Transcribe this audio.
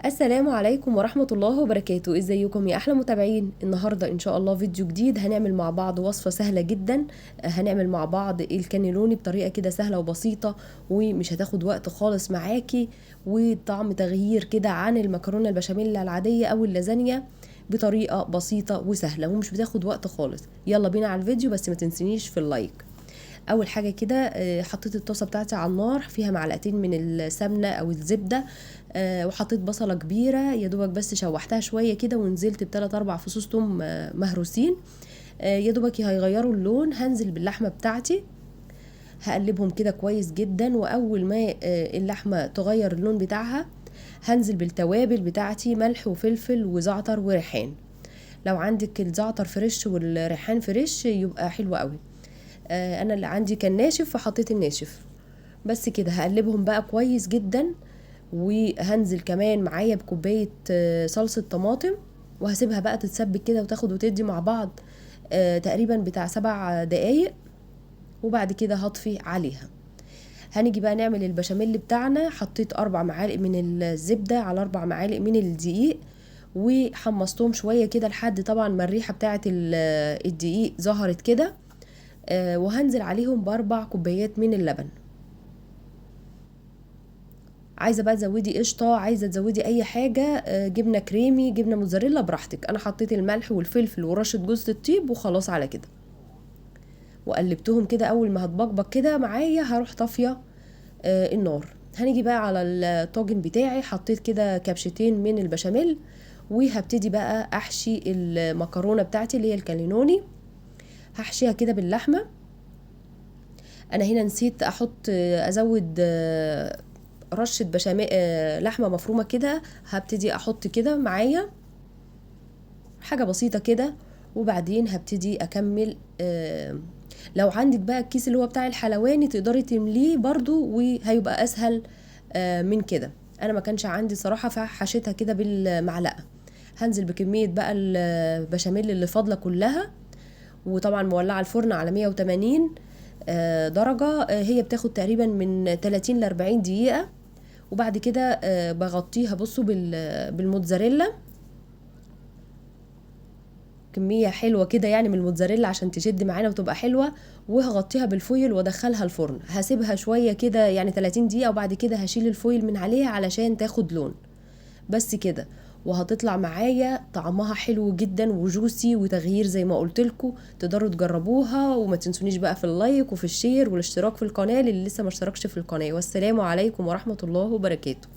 السلام عليكم ورحمة الله وبركاته. ازيكم يا احلى متابعين؟ النهاردة ان شاء الله فيديو جديد، هنعمل مع بعض وصفة سهلة جدا. هنعمل مع بعض الكانيلوني بطريقة كده سهلة وبسيطة ومش هتاخد وقت خالص معاكي، وطعم تغيير كده عن المكرونة البشاميل العادية او اللازانيا بطريقة بسيطة وسهلة ومش بتاخد وقت خالص. يلا بينا على الفيديو، بس ما تنسينيش في ال like. اول حاجة كده حطيت الطاسه بتاعتي على النار، فيها معلقتين من السمنة او الزبدة، وحطيت بصله كبيرة يا دوبك بس شوحتها شوية كده، ونزلت بتلات اربع فصوص توم مهروسين، يا دوبك هيغيروا اللون. هنزل باللحمه بتاعتي، هقلبهم كده كويس جدا، واول ما اللحمة تغير اللون بتاعها هنزل بالتوابل بتاعتي، ملح وفلفل وزعتر وريحان. لو عندك الزعتر fresh والريحان fresh يبقى حلو قوي. انا اللي عندي كان ناشف فحطيت الناشف. بس كده هقلبهم بقى كويس جدا، وهنزل كمان معايا بكوبايه صلصه طماطم، وهسيبها بقى تتسبك كده وتاخد وتدي مع بعض تقريبا بتاع 7 دقايق، وبعد كده هطفي عليها. هنيجي بقى نعمل البشاميل بتاعنا. حطيت 4 معالق من الزبدة على 4 معالق من الدقيق، وحمصتهم شوية كده لحد طبعا ما الريحة بتاعه الدقيق ظهرت كده، وهنزل عليهم ب4 كوبايات من اللبن. عايزه بقى تزودي قشطه، عايزه تزودي اي حاجة، جبنه كريمي، جبنه موتزاريلا، براحتك. انا حطيت الملح والفلفل ورشه جوز الطيب وخلاص على كده، وقلبتهم كده. اول ما هتبقبق كده معايا هروح طافية النار. هنيجي بقى على الطاجن بتاعي، حطيت كده كبشتين من البشاميل، وهبتدي بقى احشي المكرونه بتاعتي اللي هي الكانيلوني. هحشيها كده باللحمه. انا هنا نسيت ازود رشه بشاميل، لحمه مفرومه كده. هبتدي احط كده معايا حاجة بسيطة كده، وبعدين هبتدي اكمل. لو عندك بقى الكيس اللي هو بتاع الحلواني تقدري تمليه برضو وهيبقى اسهل من كده. انا ما كانش عندي صراحة فحشيتها كده بالمعلقه. هنزل بكمية بقى البشاميل اللي فاضلة كلها، وطبعا مولعه الفرن على 180 درجه. هي بتاخد تقريبا من 30 ل 40 دقيقة، وبعد كده بغطيها بصوا بالموتزاريلا، كمية حلوة كده يعني من الموتزاريلا عشان تشد معانا وتبقى حلوة، وهغطيها بال foil وادخلها الفرن. هسيبها شوية كده يعني 30 دقيقة، وبعد كده هشيل ال foil من عليها علشان تاخد لون. بس كده، وهتطلع معايا طعمها حلو جدا و juicy وتغيير زي ما قلت لكم. تقدروا تجربوها، وما تنسونيش بقى في ال like وفي ال share والاشتراك في القناة للي لسه ما اشتركش في القناة. والسلام عليكم ورحمة الله وبركاته.